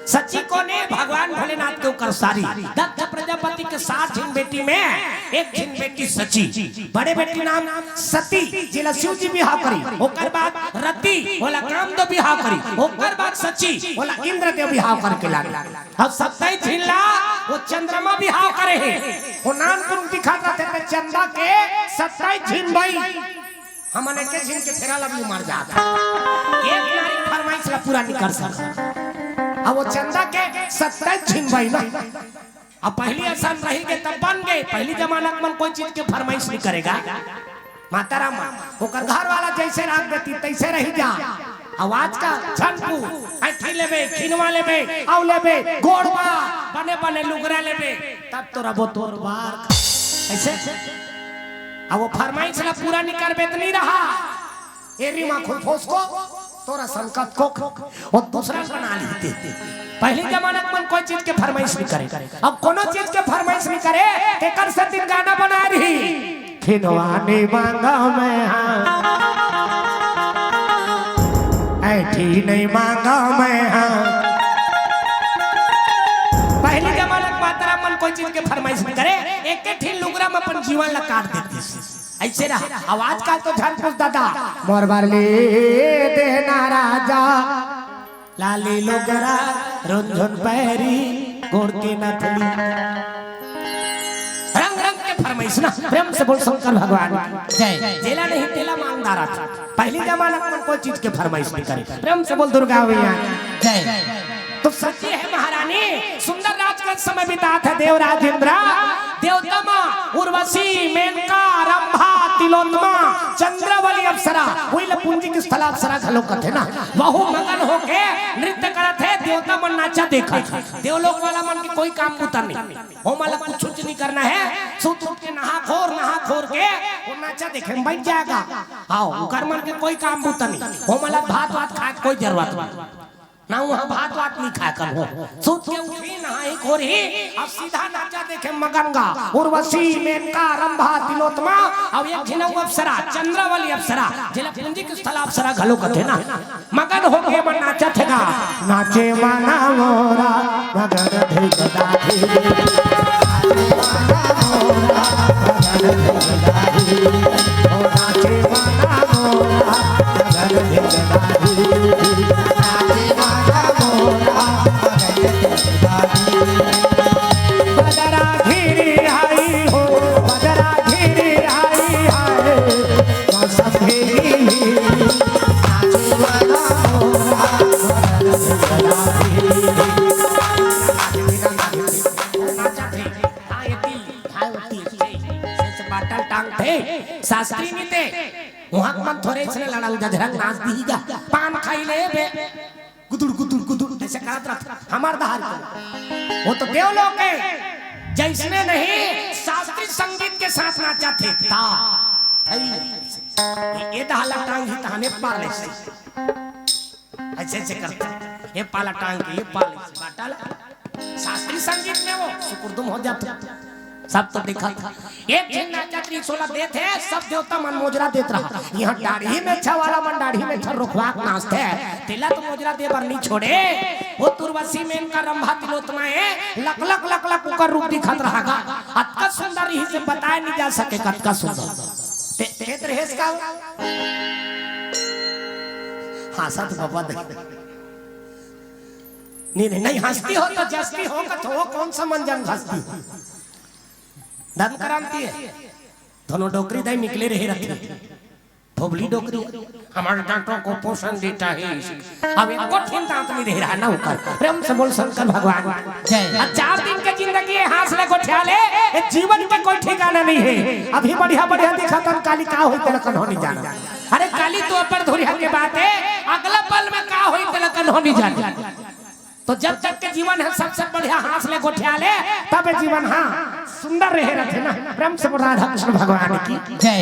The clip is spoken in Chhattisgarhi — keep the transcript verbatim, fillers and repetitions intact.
सची कोने? भगवान भोलेनाथ के ओकर सारी। दक्ष प्रजापति के सात झिन बेटी में एक झिन बेटी सची। बड़े बेटी नाम सती, जेला शिव जी बिहाव करी। ओकर बाद रति, ओला कामदेव बिहाव करी। ओकर बाद सची, ओला इंद्रदेव बिहाव करके लाने। अब सत्ताईस झिन ला वो चंद्रमा बिहाव करे हे। वो नानकुन दिखत रथे ते चंदा के सत्ताईस झिन बई। हमन एके झिन के फेरा लवली मर जात। एक नारी फरमाइश ला पूरा नइ कर सकत। अब वो चंदा के सत्ताईस झिन बई ना। अब पहिली असन रहिगे तब बन गे। पहिली जमाना के मन कोई चीज के फरमाइश नइ करे गा। माता राम, ओकर घर वाला जइसे राख देती तइसे रहि जा। अब आजकल झन पू, अंठी लेबे, खिनवा लेबे, अउ लेबे, गोड़वा, बने बने लुगरा लेबे, तब तो रबो तोर बार। कइसे? अब वो फरमाइश ला पूरा नइ करबे त नइ रहा। एरी मा खुल फोस को, तोर असन कतको, वो दूसरा बना लेते। पहिली जमाना के मन कोई चीज के फरमाइश नइ करे। अब कोनो चीज के फरमाइश नइ करे, तेकर सेती गाना बना रही। खिनवा नइ मांगा मैं हाँ, अंठी नइ मांगा मैं हाँ। पहिली जमाना के माता राम मन कोई चीज के फरमाइश नइ करे, एके ठिन लुगरा म अपन जीवन ला काट देतिस। अइसे रहा। अब आजकल तो झन पूछ दादा, मोर बर ले देना राजा, लाली लुगरा, रुनझुन पैरी, गोड़ के नथली। रंग रंग के फरमाइश ना, प्रेम से बोल शंकर भगवान की। जय। जेला नहीं तेला मांगदार था। पहिली जमाना के मन कोई चीज के फरमाइश नइ करे। प्रेम से बोल दुर्गा मैया की। जय। तो सची हे महारानी, सुंदर राज के समय बितात हे देवराज इंद्रा, देवता माँ उर्वशी, मेनका, रंभा, तिलोत्तमा, चंद्रावली अप्सरा, वही ला पुंजिक स्थला अप्सरा घलो कथे ना, वहू मगन होके नृत्य करत हे, देवता मन नाचा देखत हे। देवलोक वाला मन के कोई काम बुता नइ, ओमन ला कुछ नइ करना हे, सुत उठ के नहा खोर, नहा खोर के वो नाचा देखे म बइठ जाय गा। हाँ, ओकर मन के कोई काम बुता नइ, ओमन ला भात वात खाय के कोई जरूरत नइ। ना उहाँ भात वात नइ खाय करहूँ। सुत के उठही, नहाही खोरही, अब सीधा नाचा देखे मगन गा। उर्वशी, मेनका, रंभा, तिलोत्तमा, अउ एक झिन अउ अप्सरा, चंद्रावली अप्सरा, जेला पुंजिक स्थला अप्सरा घलो कथे ना। मगन होके मन नाचत हे गा। नाचे मना मोरा, मगन धिक दाही। नाचे मना मोरा, मगन धिक दाही। ओ नाचे मना मोरा, मगन धिक दाही। बदरा घिरी आई हो, बदरा घिरी आई हाय, मौसम घिरी, आज वाला मोरा, बदरा घिरी। हाँ, एती, हाँ, ओती, से, से बाटल टांगथे, शास्त्री नीते, उहाँ के मन थोरे इसने लड़ाऊ जझरंग नाच दिही गा, पान खाई ले बे। गुदुर, गुदुर, गुदुर, अइसे करत रहिथे, हमर डहर के। वो तो देवलोक हे, जइसने नहीं, शास्त्रीय संगीत के साथ नाचथे। ता, थई, ये डहर ला टांगही, तहने पार ले से। अइसे, अइसे करथे, ये पाला टांग के, ये पाला, बाटा ला। शास्त्रीय संगीत में वो सुकुरदुम हो जाथे। सब तो देखत हे। एक झिन नाचत रहिस, ओला देत हे, सब देवता मन मोजरा देत रहा। इहाँ दाढ़ी मेछा वाला मन दाढ़ी मेछा रोखवा के नाचथे, तेला तो मोजरा दे बर नइ छोड़े। वो उर्वशी, मेनका, रंभा, तिलोत्तमा हे, लक लक लक लक ओकर रूप दिखत रहा गा। अतका सुंदर रहिस, बताय नइ जा सके, कतका सुंदर। ते, ते तो रहेस का? हाँ, सच बाबा दे। नहीं, नहीं, नहीं, हस्ती हो तो जस्ती हो, कथो हो, कौन सा मन जन हस्ती हो? धन क्रांति हे। दोनों डोकरी दाई निकले रहे रथे। भोबली डोकरी। हमारे दांतों को पोषण देता है। अब एको ठिन दांत नइ रहे रहा ना ओकर। प्रेम से बोल शंकर भगवान। जय। अब चार दिन के जिंदगी हे, हाँस ले गोठिया ले, ये जीवन के कोई ठिकाना नइ हे। अभी बढ़िया बढ़िया दिखत हन, काली का होही तेला कन्हो नइ जानन। अरे काली तो अब्बड़ धुरिहा के बात हे, अगला पल में का होही तेला कन्हो नइ जानन। तो जब तक के जीवन हे सबसे बढ़िया हाँस ले गोठिया ले, तब ये जीवन हाँ सुंदर रहे रथे ना। प्रेम से बोल राधा कृष्ण भगवान की। जय।